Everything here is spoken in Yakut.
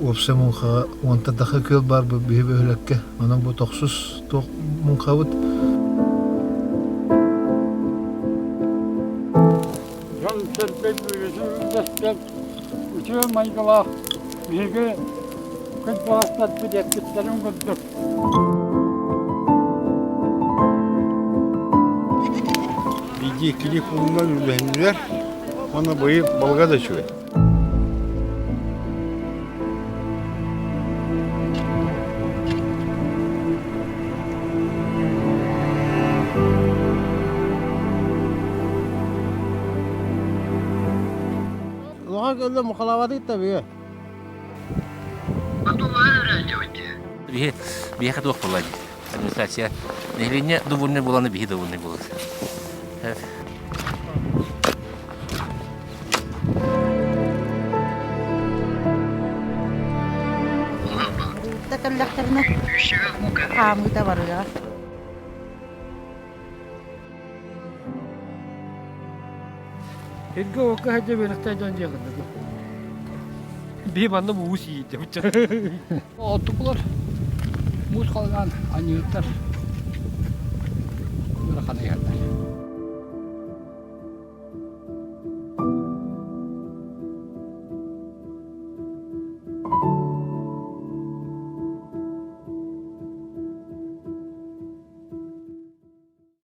Уопсай муҥхаҕа уонтан тахса күөл баар бу биһи бөһүөлэккэ. Онон бу тохсус туох муҥхабыт. Дьон-сэргэ үөрүүтүн үллэстэн, үтүө майгылаах биһиги кырдьаҕастарбыт эппиттэрин курдук. Биирдии иккилии куулунан үллэһиннилэр уонна быйыл балыга да үчүгэй. Улахан көллө мухалаабатык да бигэ. Биһи биһиэхэ туох буолла дии администрация нэһилиэнньэ довольный буолан биһи довольный буолар. Да кэллэхтэринэ хаамыыта барыаҕа. Эргэ окко сылдьа үөрэхтээх дьон дьиэ гынна Биһи манна муус иирдэ Оттукулар муус халыҥаан анньыыттар ыарахан иһэллэр.